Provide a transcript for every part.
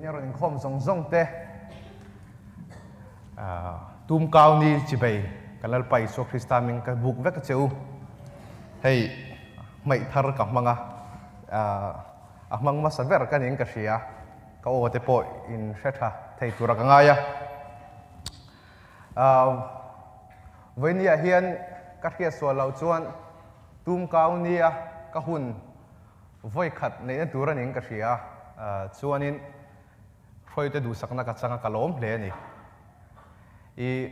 Vawiin rawn inkhawm zawng zawng te tum kau ni chibei kan Lalpa Isua Krista hming ka buk vek a che u. Hei hmaih thar ka hmang a, a hmang hmasa ber ka niin ka hria, ka aw te pawh in hre tha thei tura ka ngai a. Vawinia hian ka hriat sual loh chuan tum kau nia ka hun Vawi khat neihna tur a ning ka hria a, chuanin hruaite duhsakna ka chang a, ka lawm hle a ni. I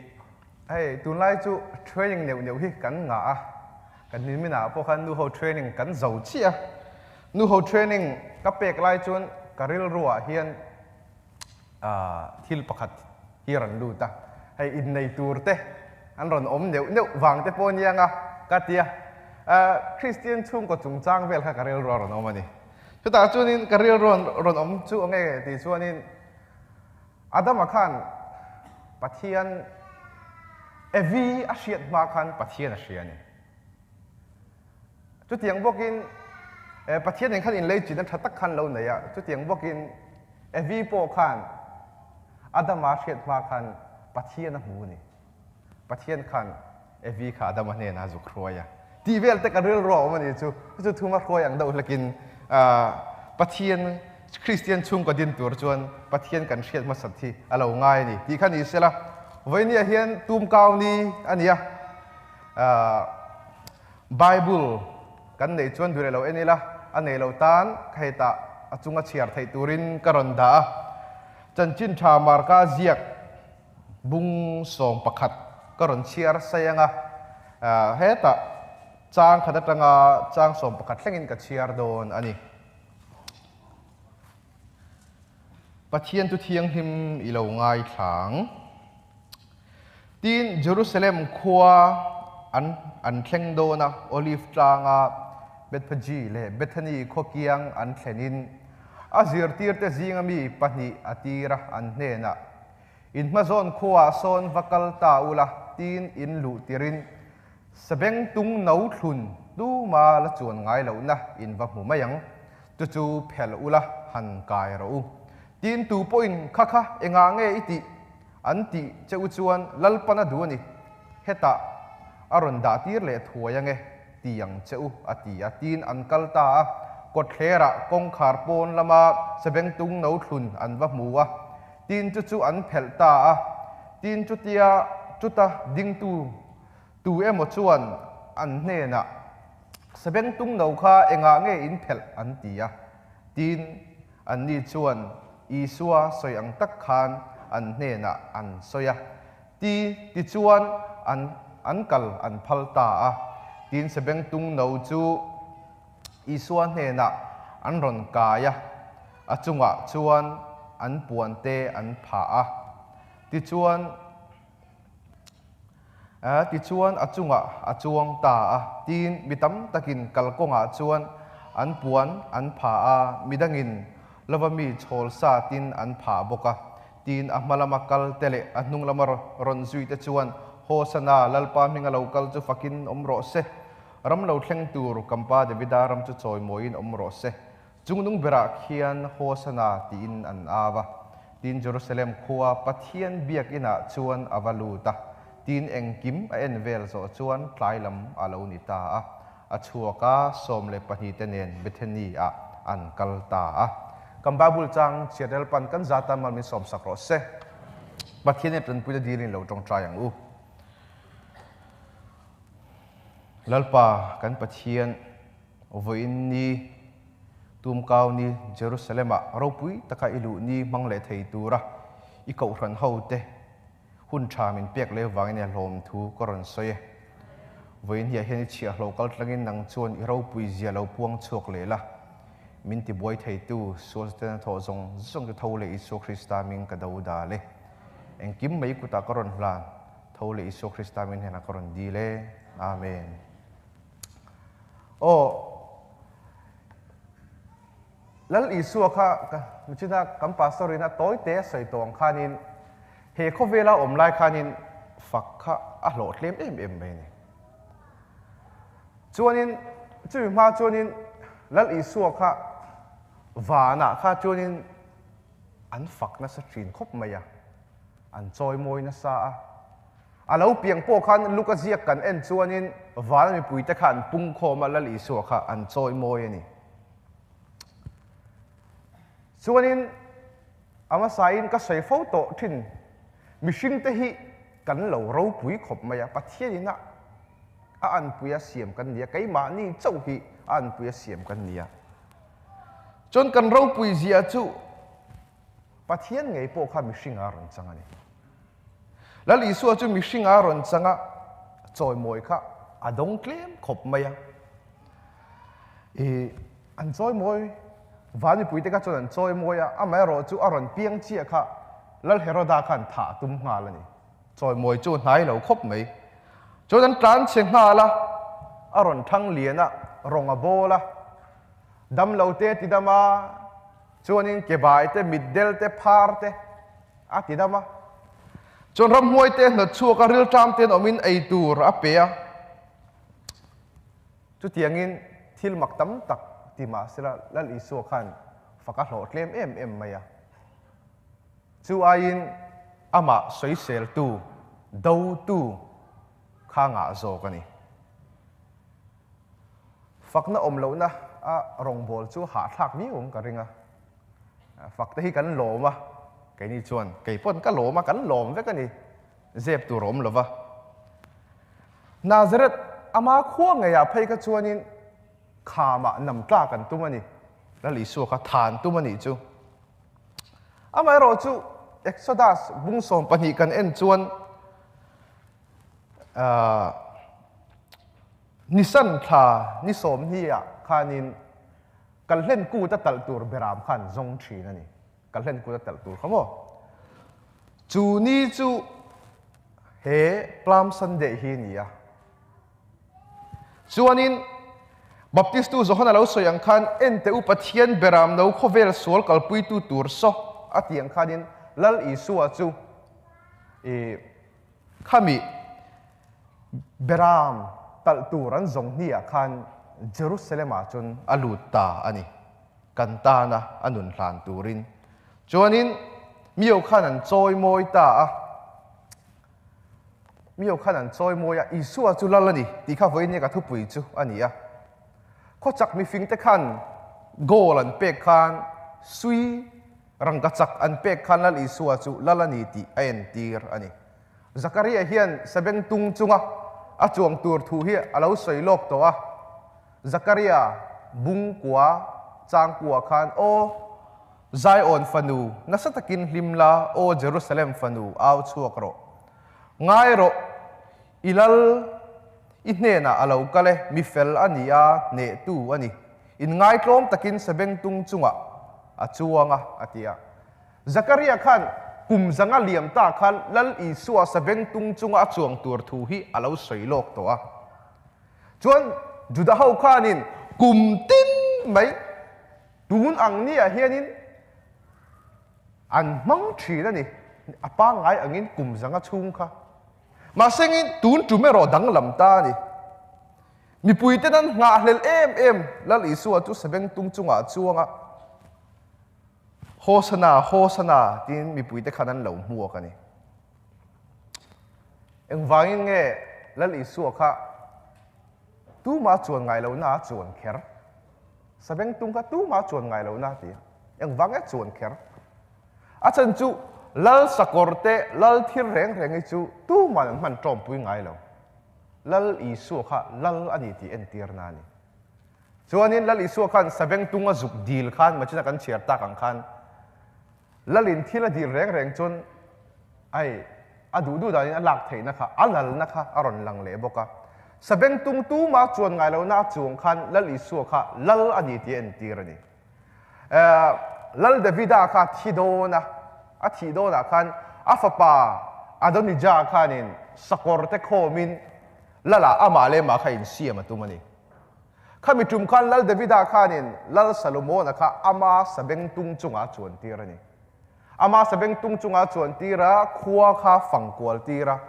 hei tunlai chu training neuh neuh hi kan ngah a, kan hminhminah pawh khan nuho training kan zo chiah a, nuho training ka pek lai chuan ka rilruah hian thil pakhat hi rawn lut a, hei innei tur te an rawn awm neuh neuh vang te pawh a nia nga ka ti a, Kristian chhungkaw chungchang vel kha ka rilru a rawn awm a ni. Chutah chuanin ka rilru rawn awm chu ang nge tih chuanin Adama khan Pathian Evi a hriat hma khan Pathian a hria a ni. Chutiang bawkin Pathian nen khan inleichina tha tak khan lo nei a, chutiang bawkin Evi pawh khan Adama hriat hma khan Pathian a hmu a ni. Pathian khan Evi kha Adama hnenah a zuk hruai a. Tih vel te ka rilru a awm a ni chu. Chu thuma hruai ang deuh hlekin Pathian Kristian chhungkaw din tur chuan Pathian kan hriat hmasat hi a lo ngai a ni tih kha ni sela. Vawinia hian tumkau ni a ni a. Bible kan neih chuan duh leh lo en ila, a nei lo tan ka hetah a chunga chhiar theih turin ka rawn dah a. Chanchin tha Marka ziak bung 11 ka rawn chhiar sai ang a, hetah chang khat atanga chang 11 thlengin ka chhiar dawn a ni. Pathian chu thianghlim i lo ngaithlang. Tin, Jerusalem khua an an thleng dawn a, Olive tlanga Bethphage leh Bethany khaw kiang an thlenin a zirtirte zinga mi pahnih a tir a, an hnenah, In hmazawn khuaah sawn va kal ta ula, tin in luh tirin Sabengtung no thlun tuma la chuan ngai lohna in va hmu mai ang. Chu chu phel ula han kai rawh u. Tin tu pawhin kha kha engah nge i tih? An tih che u chuan Lalpan a duh a ni. Hetah a rawn dah tir leh thuai ange ti ang che u a ti a. Tin an kal ta a, kawtthlerah kawngkhar pawn lama Sabengtung no thlun an va hmu a. Tin chu chu an phelh ta a. Tin chutia chuta dingtu Tu emaw chuan an hnenah, Sabengtung no kha engah nge in phelh? an ti a. Tin, anni chuan Isua sawi ang tak khan an hnenah an sawi a. Ti, tichuan an an kal an phal ta a. Tin, Sabengtung no chu Isua hnenah an rawn kai a, a chungah chuan an puante an phah a. Tichuan, Tichuan a chungah a chuang ta a, tiin mi tam takin kalkawngah chuan an puan an pha a, midangin lova mi chhawl satin an phah bawk a. Tiin a hma lama kal te leh a hnung lama rawn zui te chuan, Hosana, Lalpa hminga lo kal chu fakin awm rawh se, ram lo thleng tur Kampa Davida ram chu chawimawiin awm rawh se, Chungnung berah khian Hosana tiin an au a, tin Jerusalem khua Pathian biakinah chuan a va lut a, tin engkim a en vel zawh chuan tlai lam a lo ni ta a, a chhuak a, 12 te nen Bethany-ah an kal ta a. Kan Bible chang chhiat Lalpan kan za tan mal min sawmsak rawh se. Pathian in tanpuina dilin lo tawngtai ang u. Lalpa kan Pathian. Vawiin ni, tumkau ni, Jerusalem-ah ropui taka i luh ni hmang leh thei tura i kohhran hote hun tha min pek leh vangin i hlawm thu ka rawn sawi e. Vawiin hiah hian i chhiahhlawh kal tlangin nang chuan i ropui zia lo puang chhuak leh la, min tibuai theitu sual ten a thawh zawng zawng chu tho leh Isua Krista ming ka do dal e. Engkim mai kutah ka rawn hlan, tho leh Isua Krista min hnenah ka rawn dil e. Amen. Aw, Lal Isua kha nichina kan pastor in a tawi te a sawi tawh ang khanin he khawvela awm lai khanin fak kha a hlawh tlem em em mai a ni. Chuanin chumi hma chuanin Lal Isua kha vanah kha chuanin. An fak nasa thin khawp mai a, an chawimawi nasa a. A lo piang pawh khan Luka ziak kan en chuanin vana mipuite kha an pungkhawm a, Lal Isua kha an chawimawi a ni. Chuanin a hmasain ka sawi fo tawh thin, mihringte hi kan lo ropui khawp mai a, Pathianin a a anpuia siam kan ni a, keimahni chauh hi a anpuia siam kan ni a. Chuan kan ropui zia chu Pathian ngei pawh kha mihringa rawn chang a ni. Lal Isua chu mihringa rawn chang a, chawimawi kha a dawng tlem khawp mai a. I an chawimawi, van mipuite kha chuan an chawimawi a, amaherawh chu a rawn piang chiah kha Lal Heroda khan thah a tum nghal a ni. Chawimawi chu hnai lo khawp mai. Chuan an tlan chhe nghal a, a rawn thang lian a, rawng a bawl a, dam lo te a ti dam a, chuanin ke bai te, mitdel te, phar te a ti dam a. Chuan ramhuai te hnawt chhuak a, rilṭam te an awmin ei tur a pe a. Chutiangin thil mak tam tak ti mah sela Lal Isua khan fak a hlawh tlem em em mai a. Chu aiin amah sawiseltu, dotu kha ngah zawk a ni. Fakna awm lohna a rawngbâwl chu hahthlâk viau ang ka ring a. Fakte hi kan lâwm a, keini chuan kei pawn ka lâwm a, kan lâwm vek a ni, zêp tur a awm lo va. Nazareth ama khua ngeiah phei kha chuanin khamah nam tlâk an tum a ni, Lal Isua kha thân tum a nih chu. Amaherawhchu Exodus bung 12 kan en chuan Nisan thla ni 20 ah khanin Kalhlen kut a talh tur beram kha an zawng thin a ni. Kalhlen kut a talh tur kha maw? Chu ni chu he Palm Sunday hi a ni a. Chuanin Baptistu Johana lo sawi ang khan ente u Pathian beram no khawvel sual kalpuitu tur saw a tih ang khanin Lal Isua chu i khami beram talh tur an zawng hniah khan Jerusalem-ah chuan a lut ta a ni, kan tana a nun hlan turin. Chuanin mio khan an chawi mawi ta a. Mi ho khan an chawi mawi a, Isua chu lal a ni tih kha vawiin nia ka thupui chu a ni a. Khawchak mifingte khan goal an pek khan sui rangkachak an pek khan Lal Isua chu lal a ni tih a entir a ni. Zakaria hian sabengtung chunga a chuang tur thu hi a lo sawi lawk tawh a. Zakaria bungkua changkua khan aw Zion fanu, nasa takin hlim la, aw Jerusalem fanu, au chhuak rawh. Ngai rawh, i lal i hnenah a lo kal e, mi fel a ni a, hnehtu a ni. Inngaitlawm takin sabengtung chungah a chuang a, a ti a. Zakaria khan kum zanga liam ta khan Lal Isua sabengtung chunga a chuang tur thu hi a lo sawi lawk tawh a. Chuan Juda ho khanin kum tin mai Tun ang niah hianin an hmang thin a ni, a pangngai angin kum zanga chhung kha. Mahsengin tun tum erawh danglam ta a ni. Mipuiten an nghahhlelh em em Lal Isua chu sabengtung chungah a chuang a, Hosana, Hosana tiin mipuite khan an lo hmuak a ni. Engvangin nge Lal Isua kha tuma chuan ngai lohna a chuan kher? Sabengtung kha tumah chuan ngai lo na ti a, engvang e chuan kher. A chhan chu Lal sakawr te, Lal thir reng reng hi chu tuman an hman tawmpui ngai lo. Lal Isua kha Lal a ni tih entirna a ni. Chuanin Lal Isua khan Sabengtung a zuk dil khan, machina kan chhiar tak ang khan, Lalin thil a dil reng reng chuan ai a duh duh danin a lak theihna kha, a lalna kha a rawn lang leh bawk a. Sabengtung tuma chuan ngai lohna a chuang khan Lal Isua kha lal a ni tih a entir a ni. Lal Davida kha thi dawn a, a thih dawnah khan a fapa Adonija khanin sakawr te khawmin Lalah amah leh amah kha insiam a tum a ni. Khami tum khan Lal Davida khanin Lal Salomona kha ama sabengtung chungah a chuantir a ni. Ama sabengtung chungah a chuantir a, khua kha fang kualtir a.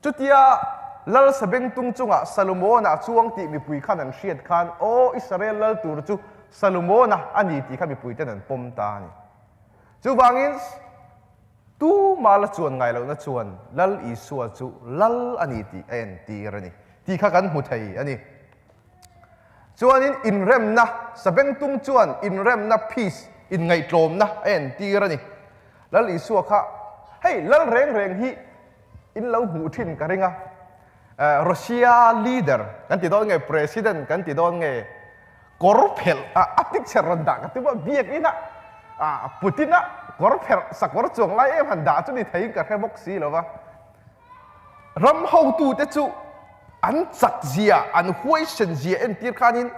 Chutia Lal sabengtung chungah Salomona a chuang tih mipui khan an hriat khan, Aw, Israel lal tur chu Salomona a ni tih kha mipuiten an pawm ta a ni. Chuvangin, tuma la chuan ngai lohna chuan Lal Isua chu Lal a ni tih a entir a ni tih kha kan hmu thei a ni. Chuanin inremna, sabengtung chuan inremna, peace, inngaihtlawmna a entir a ni. Lal Isua kha, hei Lal reng reng hi in lo hmuh thin ka ring a, Russia leader kan ti dawn nge, president kan ti dawn nge, kawr phelh a a picture rawn dah ka tum a, biakina Putin-a kawr phelh sakawr chuang lai em han dah chu ni theiin ka hre bawk si lo va. Ram hotute chu an chak zia, an huaisen zia entir khanin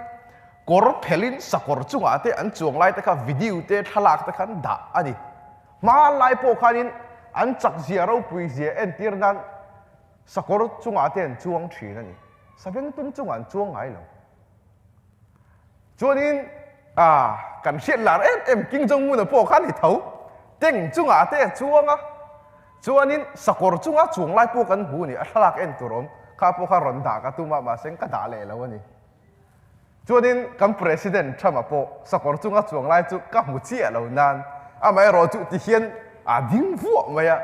kawr phelhin sakawr chungah te an chuang lai te kha video te thlalak te khan dah a ni. Hma lai pawh khanin an chak zia ropui zia entir nan sakawr chungah te an chuang thin a ni. Savengtum chungah an chuang ngai lo. Chuanin ah kan hriat lar em em King Jong Un-a pawh khan i tho teng chungah te a chuang a, chuanin sakawr chunga chuang lai pawh kan hmu a ni, a thlalak en tur awm kha pawh kha rawn dah ka tum a, mahse ka dah leh lo a ni. Chuanin kan President Trump-a pawh sakawr chunga chuang lai chu ka hmu chiah lo nan amaherawh chu tihian a ding vuah mai a,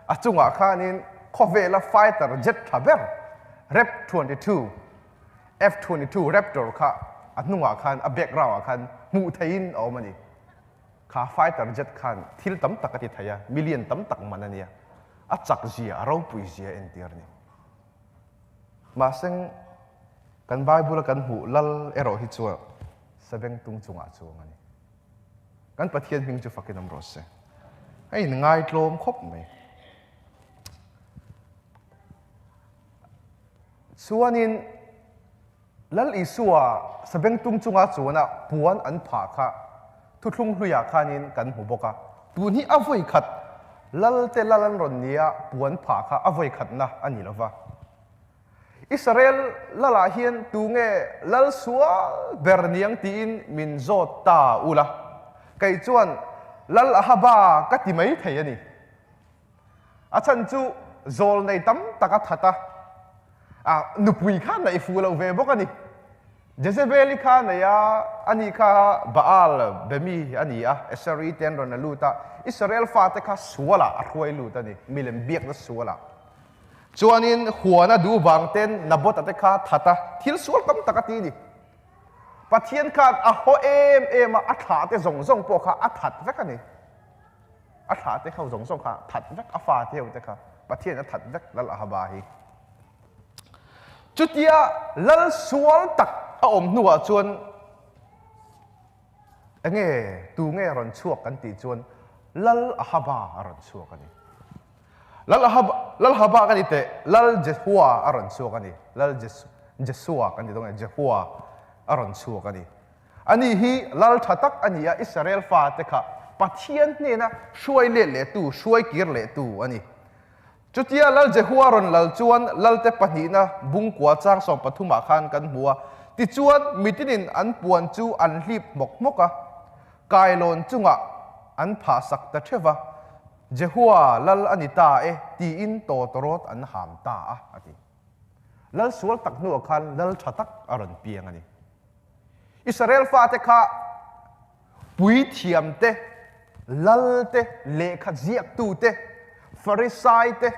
a chungah khanin khawvela fighter jet tha ber Rep 22 F-22 Raptor kha a hnungah khan a background ah khan hmuh theihin a awm a ni. Kha fighter jet khan thil tam tak a ti thei a, million tam tak man a nia. A chak zia, a ropui zia a entir a ni. Mahse, kan Bible a kan hmuh lal erawh hi chuan sabengtung chungah chuang a ni. Kan Pathian hming chu fakin awm rawh se. A inngai tlawm khawp mai. Chuanin Lal Isua sabengtung chunga chuana puan an phah kha thuthlung hluiah khanin kan hmu bawk a. Tun hi a vawi khat Lal te lal an rawn nia puan phah kha a vawi khatna a ni lo va. Israel Lalah hian tunge Lal sual ber niang tiin min zawt ta ula, kei chuan Lal Ahaba ka ti mai thei a ni. A chhan chu zawl nei tam tak a that a, a nupui kha naih fuh loh ve bawk a ni. Jezebeli kha nei a, ani kha Baal be mi a ni a, Eseri te an rawn la lut a, Israel fate kha sualah a hruai lut a ni, milem biakna sualah. Chuanin huana duh vang ten Nabota te kha that a, thil sual tam tak a ti a ni. Pathian khan a haw em em a, a thlah te zawng zawng pawh kha a that vek a ni. A thla te kho zawng zawng kha that vek, a fa te ho te kha Pathian a that vek Lal Ahaba hi. Chutia lal sual tak a awm hnuah chuan enge tu nge rawn chhuak kan tih chuan Lal Ahaba a rawn chhuak a ni. Lal Ahaba, Lal Ahaba kan ti teh, Lal Jehua a rawn chhuak a ni. Lal Jesua kan ti dawn nge, Jehua a rawn chhuak a ni. Ani hi lal tha tak a ni a, Israel fate kha Pathian hnena hruai let lehtu, hruai kir lehtu a ni. Chutia Lal Jehua rawn lal chuan Lalte pahnihna bungkua chang sawmpathumah khan kan hmu a, tichuan mitinin an puan chu an hlip hmawk hmawk a, kailawn chungah an phahsak ta theuh va, Jehua lal a ni ta e tiin tawtawrawt an ham ta a, a ti. Lal sual tak hnuah khan lal tha tak a rawn piang a ni. Israel fate kha puithiam te, lal te, lehkha ziaktu te, Farisai te,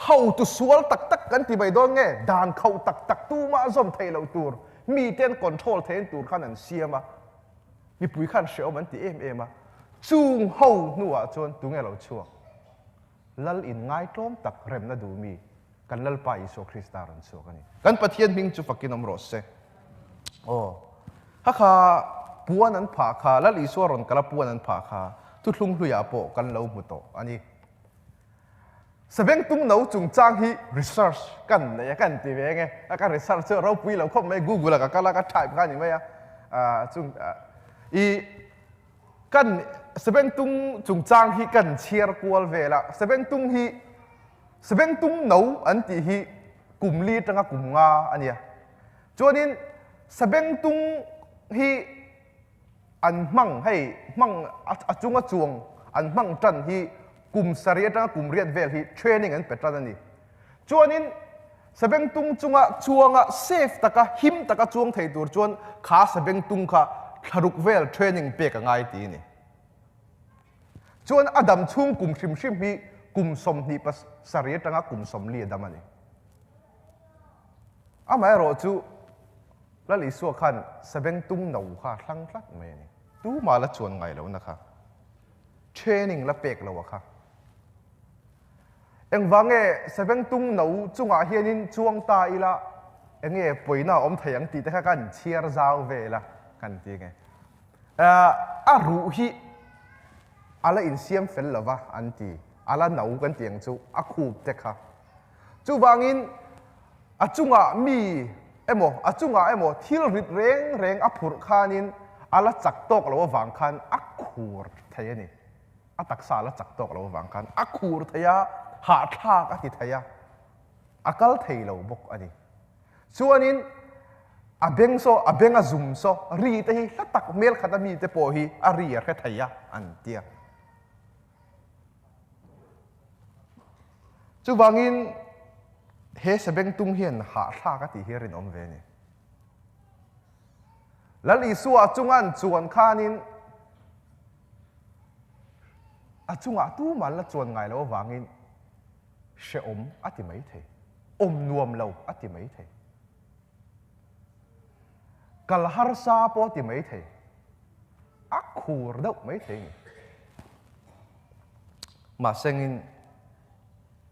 hotu sual tak tak kan ti mai dawn nge, dan khauh tak tak tumah zawm theih loh tur, mite an control theihna tur khan an siam a, mipui khan hrehawm an ti em em a, chung ho hnuah chuan tunge lo chhuak? Lal in ngaitlawm tak remna duhmi kan Lalpa Isua Krista rawn chhuak a ni. Kan Pathian hming chu fakin awm rawh se. Aw, kha kha puan an phah kha, Lal Isua rawn kal a puan an phah kha thuthlung hluiah pawh kan lo hmu tawh a ni. Sabengtung no chungchang hi research kan nei a, kan ti ve nge. A ka research chu a ropui lo khawp mai, Google ah ka kal a, ka type kha a ni mai a. Chung i Kan Sabengtung chungchang hi kan chhiar kual vel a, Sabengtung hi Sabengtung no an tih hi kum li atanga kum nga a nia. Chuanin Sabengtung hi an hmang hei hmang a chunga chuang an hmang tan hi kum sarih atanga kum riat vel hi training an pe tan a ni. Chuanin Sabengtung chunga chuanga safe taka him taka chuang thei tur chuan kha Sabengtung kha thlaruk vel training pek a ngai ti a ni. Chuan a dam chhung kum hrim hrim hi kum 27 atanga kum 40 a dam a ni. Amaherawh chu Lal Isua khan sabengtung no kha a thlang tlat mai a ni. Tumah la chuan ngai lohna kha. Training la pek lo a kha. Engvang nge sabengtung no chungah hianin chuang ta ila enge pawina a awm thei ang tih te kha kan chhiar zau vel a kan ti nge. A ruh hi a la insiam fel lo va an ti. A la no kan ti ang chu a khup te kha. Chuvangin a chungah mi emaw a chungah emaw thil rit reng reng a phurh khanin a la chak tawk lo avang khan a khur thei a ni. A taksa a la chak tawk lo avang khan a khur thei a, hahthlak a ti thei a, a kal thei lo bawk a ni. Chuanin a beng saw, a beng a zum saw, ri te hi hla tak hmel khat a mi te pawh hi a ri a hre thei a an ti a. Chuvangin he sabengtung hian hahthlak a tih hi a rinawm ve a ni. Lal Isua chungan chuan khanin a chungah tumah la chuan ngai lo avangin hrehawm a ti mai thei, awm nuam lo a ti mai thei, kal harsa pawh a ti mai thei. A khur deuh mai thei a ni. Mahsengin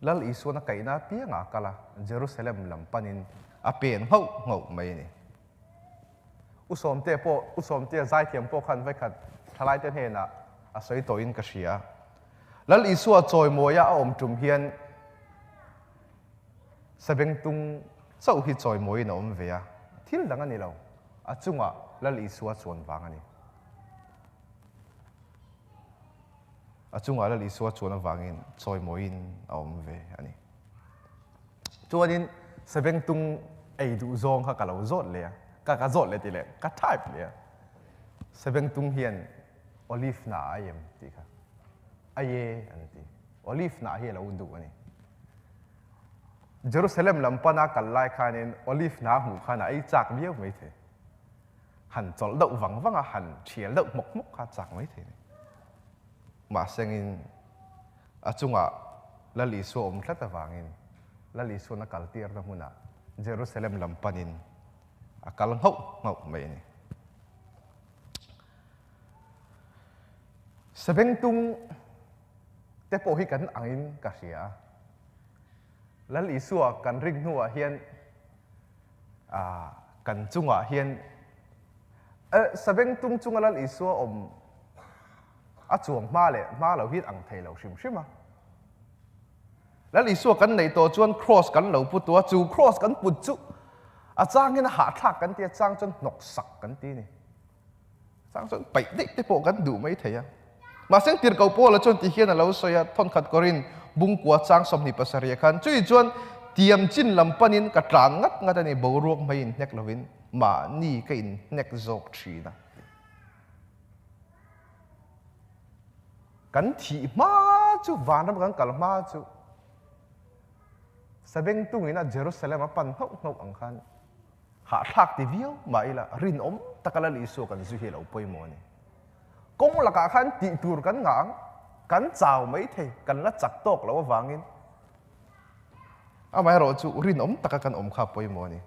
Lal Isuan a kaihna apiangah a kal a, Jerusalem lam panin a pen nghauh nghauh mai a ni. U Sawmtea pawh, U Sawmtea zaithiam pawh khan vawikhat thalaite hnenah a sawi tawhin ka hria. Lal Isua chawimawia a awm tum hian Sabengtung chauh hi chawimawiin a awm ve a, thil dang a ni lo. A chungah Lal Isua chuan vang a ni. A chungah Lal Isua chuan avangin chawimawiin a awm ve a ni. Chuanin Sabengtung ei duh zawng kha ka lo zawt leh a, ka ka zawt leh ti leh ka type leh a. Sabengtung hian olive hnah a ei em tih kha ei e an ti. Olive hnah hi a lo duh a ni. Jerusalem lam pana kal lai khanin Olive hna hmuh khan a ei chak viau mai thei. Han chawlh deuh vang vang a, han thial deuh hmawk hmawk kha a chak mai thei a ni. Mahsengin a chungah Lal Isua awm tlat avangin Lal Isuan a kal tirna hmunah Jerusalem lam panin a kal nghauh nghauh mai a ni. Sabengtung te pawh hi kan angin ka hria a. Lal Isua kan ring hnuah hian kan chungah hian sabengtung chunga Lal Isua awm a chuang hma leh hma lo hian ang thei lo hrim hrim a. Lal Isua kan neih tawh chuan cross kan lo pu tu a, chu cross kan put chu a changin a hahthlak kan ti a, chang chuan hnawksak kan ti a ni. Chang chuan paih daih te pawh kan duh mai thei a. Mahse tirhkoh Paula chuan ti hian a lo sawi a, thawnkhat kawrin bungkua chang 27 ah khan chui chuan tiam chin lam panin ka tlan ngat ngat a ni, boruak mai inhnek lovin mahni ka inhnek zawk thin a. Kan thih hma chu vanram kan kal hma chu Sabengtungin a Jerusalem a pan nghauh nghauh ang khan Hahthlak ti viau mah ila rinawm taka Lal Isua kan zui hi a lo pawimawh a ni. Kawng lakah khan tih tur kan ngah ang, kan chau mai thei, kan la chak tawk lo avangin amaherawh chu rinawm taka kan awm kha a pawimawh a ni.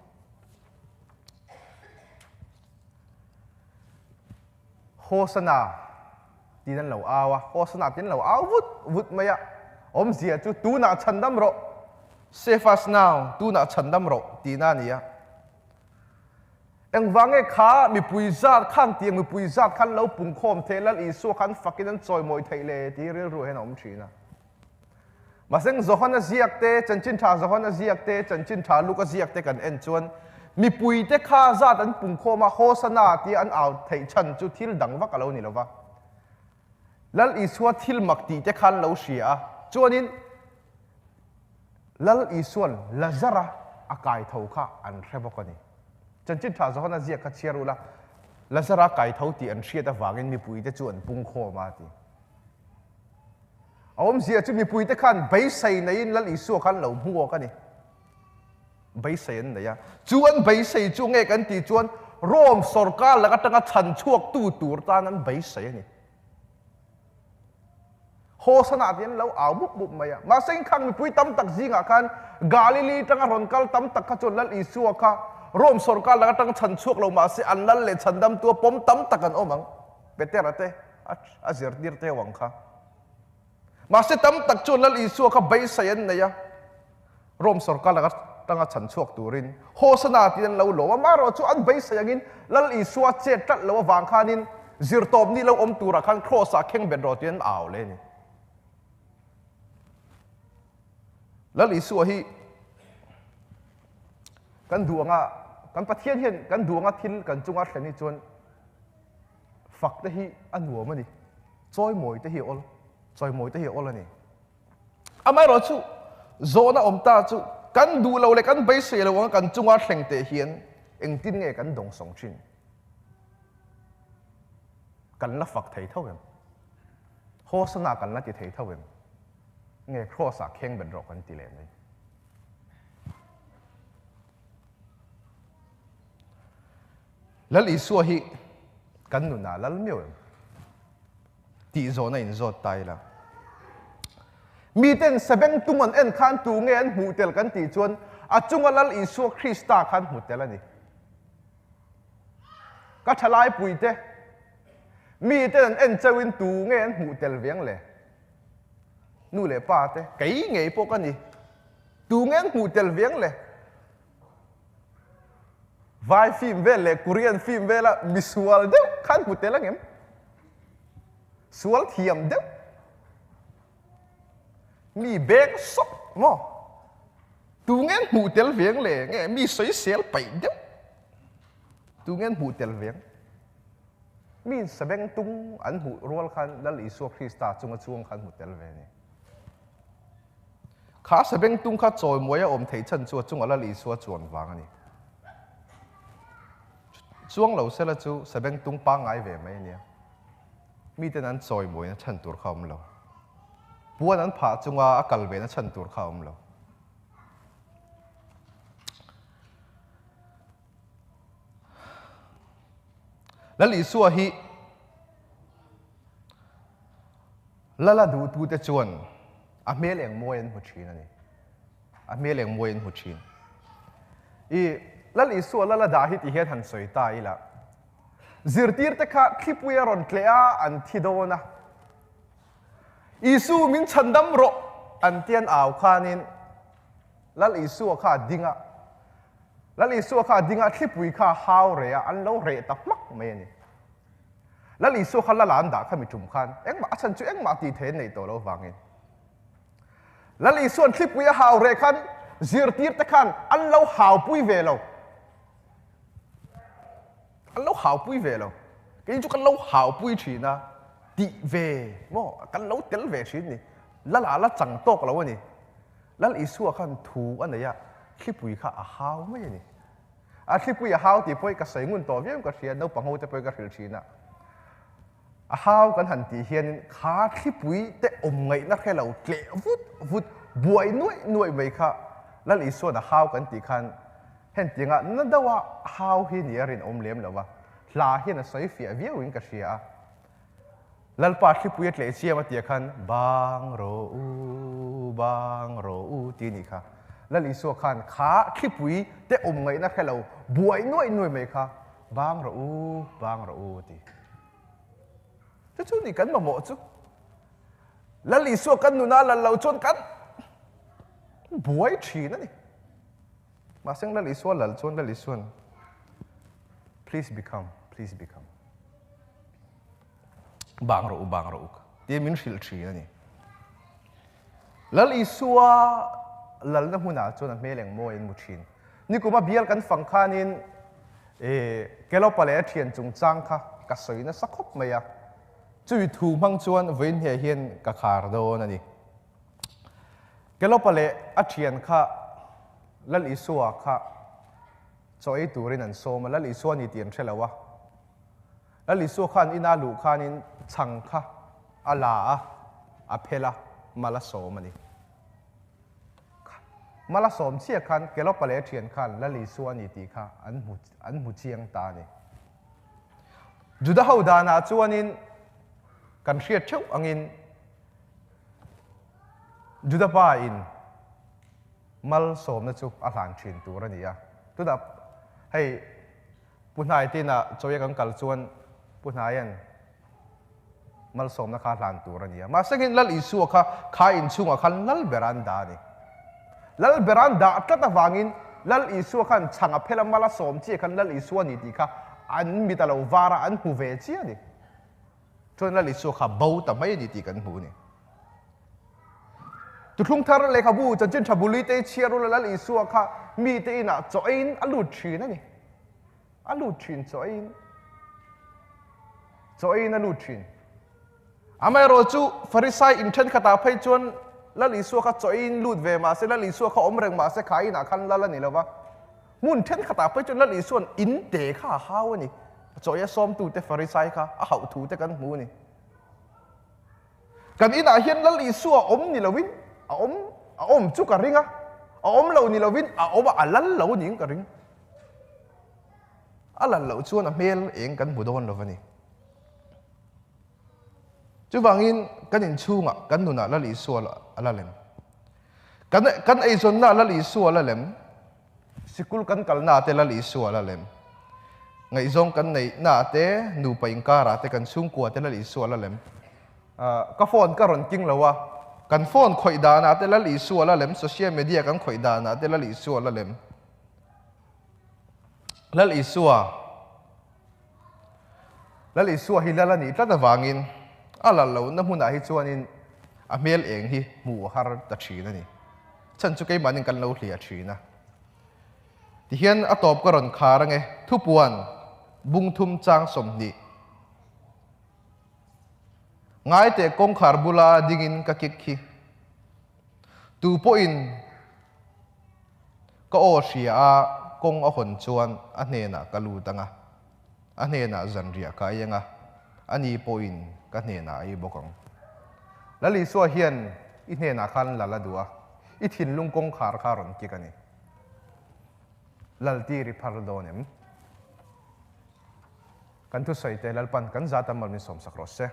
Hosana tiin an lo au a, Hosana tiin an lo au vut vut mai a, awmzia chu tunah chhandam rawh, save us now, tunah chhandam rawh tihna a ni a. Engvang nge kha mipui zat khan tiang mipui zat khan lo pungkhawm thei Lal Isua khan fakin an chawimawi theih le tih rilru hian a awm thin a. Mahse Johana ziak te, Chanchin Tha Johana ziak te, Chanchin Tha Luka ziak te kan en chuan mipuite kha zat an pungkhawm a, Hosana tia an au theih chhan chu thil dang vak a lo ni lo va. Lal Isua thil mak tih te khan lo hria a, chuanin Lal Isuan Lazara a kai tho kha an hre bawk a ni. Chanchin Tha Johana ziak kha chhiar ula, Lazara kai tho tih an hriat avangin mipuite chu an pungkhawm a ti. A awmzia chu mipuite khan beisei neiin Lal Isua khan lo hmuak a ni. Beisei an nei a. Chu an beisei chu nge kan tih chuan Rome sorkar lak atanga chhan chhuaktu tur tan an beisei a ni. Hosana tiin an lo au mup mup mai a. Mahse inkhang mipui tam tak zingah khan Galili tanga rawn kal tam tak kha chuan Lal Isua kha Rome sorkar lak atang chhan chhuak lo mahse an lal leh chhandamtu a pawm tam tak an awm ang. Petera te a zirtir teu ang kha. Mahse tam tak chuan Lal Isua kha beisei an nei a, Rome sorkar lak atanga chhan chhuak turin Hosana tiin an lo lawm a, amaherawhchu an beisei angin Lal Isua chet tlat lo avang khanin zirtawp ni lo awm turah khan Kraws-ah kheng bet rawh tiin an au leh a ni. Lal Isua hi kan duh anga, kan Pathian hian kan duh anga thil kan chunga thlen hi chuan fak te hi a nuam a ni, chawimawi te hi a awl, chawimawi te hi a awl a ni. Amaherawh chu zawhna awm ta chu kan duh lo leh kan beisei lo anga kan chunga thleng teh hian engtin nge kan dawngsawng thin? Kan la fak thei tho em? Hosana kan la ti thei tho em? Nge Kraws-ah kheng bet rawh kan ti leh mai? Lal Isua hi kan nunah lal miau em? Tih zawhna inzawt ta ila. Miten sabeng tum an en khan tu nge an hmuh tel kan tih chuan a chunga Lal Isua Krista khan hmu tel a ni. Ka thalai puite, miten an en chauhin tu nge an hmuh tel veng le? Nu leh pa te, kei ngei pawh ka ni. Tu nge an hmuh tel veng le? Vai film vel leh Korean film vela misual deuh khan hmu tel angem? Sual thiam deuh. Mi beng sawk maw? Tu nge hmuh tel veng le? Nge mi sawisel paih deuh? Tu nge hmuh tel veng? Mi sabeng tung an hmuh rual khan Lal Isua Krista chunga chuang khan hmu tel ve ni. Kha sabengtung kha chawimawi a awm theih chhan chu a chungah Lal Isua chuan vang a ni. Chuang lo sela chu sabengtung pangngai ve mai a nia. Miten an chawimawina chhan tur kha a awm lo. Puan an phah chunga a kal vena chhan tur kha a awm lo. Lal Isua hi Lala duhtute chuan a hmel eng mawi an hmu thin a ni. A hmel eng mawi an hmu thin. I Lal Isua Lala dah hi ti hian han sawi ta ila. Zirtirte kha thlipui a rawn tleh a, an thi dawn a. Isu min chhandam rawh an ti an au khanin Lal Isua kha a ding a. Lal Isua kha a ding a, thlipui kha a hau reh a, an lo reh ta hmak mai a ni. Lal Isua kha lala an dah kha mi tum khan engmah a chhan chu engmah tih thei an neih tawh lo vangin Lal Isua'n thlipui a hau reh khan zirtir te khan an lo haupui ve lo. An lo haupui ve lo. Kei chu kan lo haupui thin a, tih ve maw kan lo tel ve thin ni. Lala la chang tawk lo a ni. Lal Isua khan thu a nei a, thlipui kha a hau mai a ni. A thlipui a hau tih pawh hi ka sawi ngun tawh viau ka hria, naupang ho te pawh hi ka hrilh thin a. A hau kan han tih hianin kha thlipui te awm ngaihna hre lo tleh vut vut buai nuaih nuaih mai kha Lal Isua'n a hau kan tih khan hentianga na deuha hau hi ni a rinawm lem lo va, hla hian a sawi fiah viauin ka hria a. Lalpa thlipui a tleh chiam a tia khan bang rawh u, bang rawh u ti nih kha. Lal Isua khan kha thlipui te awm ngaihna hre lo buai nuaih nuaih mai kha bang rawh u, bang rawh u a ti. Chu chu ni kan mamawh chu. Lal Isua kan nuna lal lo chuan kan buai thin a ni. Mahse Lal Isua lal chuan Lal Isuan please become, please become. Bang rawh u, bang rawh u tia min hrilh thin a ni. Lal Isua lalna hmunah chuan a hmel eng mawi an mu thin. Nikuma bial kan fang khanin e Kelopa leh a thian chungchang kha ka sawi nasa khawp mai a. Chui thu hmang chuan vawiin hne hian ka khar dawn a ni. Kelopa leh a thian kha Lal Isua kha chaw ei turin an sawm a, Lal Isua ni tih an hre lo a. Lal Isua khan ina luh khanin chhang kha a la a, a phel a, mal a sawm a ni. Mal a sawm chiah khan Kelopa leh a thian khan Lal Isua a ni tih kha an hmu an hmu chiang ta a ni. Juda ho danah chuanin kan hriat theuh angin. Juda pa in malsawmna chu a hlan thin tur a ni a. Tunah hei Pu Hnai te inah chawi a kan kal chuan Pu Hnaia'n malsawmna kha a hlan tur a ni a. Mahse ngin Lal Isua kha kha inchhungah khan Lal ber an dah a ni. Lal ber an dah tlat avangin Lal Isua khan chhang a phel a mal a sawm chiah khan Lal Isua a ni tih kha an mit a lo var a, an hmu ve chiah a ni. Chuan Lal Isua kha bo ta mai a ni tih kan hmu a ni. Tuthlung thar lehkhabu chanchin tha buli te chhiar ula Lal Isua kha mite inah chaw eiin a lut thin a ni. A lut thin chaw eiin. Chaw eiin a lut thin. Amaherawh chu Farisai in thenkhatah phei chuan Lal Isua kha chaw eiin lut ve mah se, Lal Isua kha awm reng mah se kha inah khan lal a ni lo va. Hmun thenkhatah phei chuan Lal Isua'n in te kha a hau a ni. Chaw ei a sawmtute Farisai kha a hauh thu te kan hmu a ni. Kan inah hian Lal Isua a awm ni loin a awm a awm chu ka ring a, a awm lo ni loin a awm a, a lal lo niin ka ring. A lal loh chuan a hmel eng kan hmu dawn lo a ni. Chuvangin kan inchhungah kan nunah Lal Isua a la lem. Kan kan eizawnnaah Lal Isua a la lem. Sikul kan kalnaah te Lal Isua a la lem. Ngaihzawng kan neihnaah te, nupa inkarah te, kan chhungkua te Lal Isua a la lem. Ka phone ka rawn king lo a, kan phone khawih danah te Lal Isua a la lem, social media kan khawih danah te Lal Isua a la lem. Lal Isua Lal Isua hi lal a nih tlat avangin a lal lohna hmunah hi chuanin a hmel eng hi hmuh a har ta thin a ni. Chhan chu keimahnin kan lo hliah thin a. Tihian a tawp ka rawn khar ange, Thupuan bungthum chang 20. Ngaiteh kawngkhar bula dingin ka kik khi. Tu pawhin ka aw hria a kawng a hawn chuan a hnenah ka lut ang a, a hnenah zanriah ka ei ang a, ani pawhin ka hnenah a ei bawk ang. Lal Isua hian i hnenah khan lal a duh a, i thinlung kawngkhar kha a rawn kik a ni. Lal tir i phar dawn em? Kan thusawi te Lalpan kan zat a mal min sawmsak rawh se.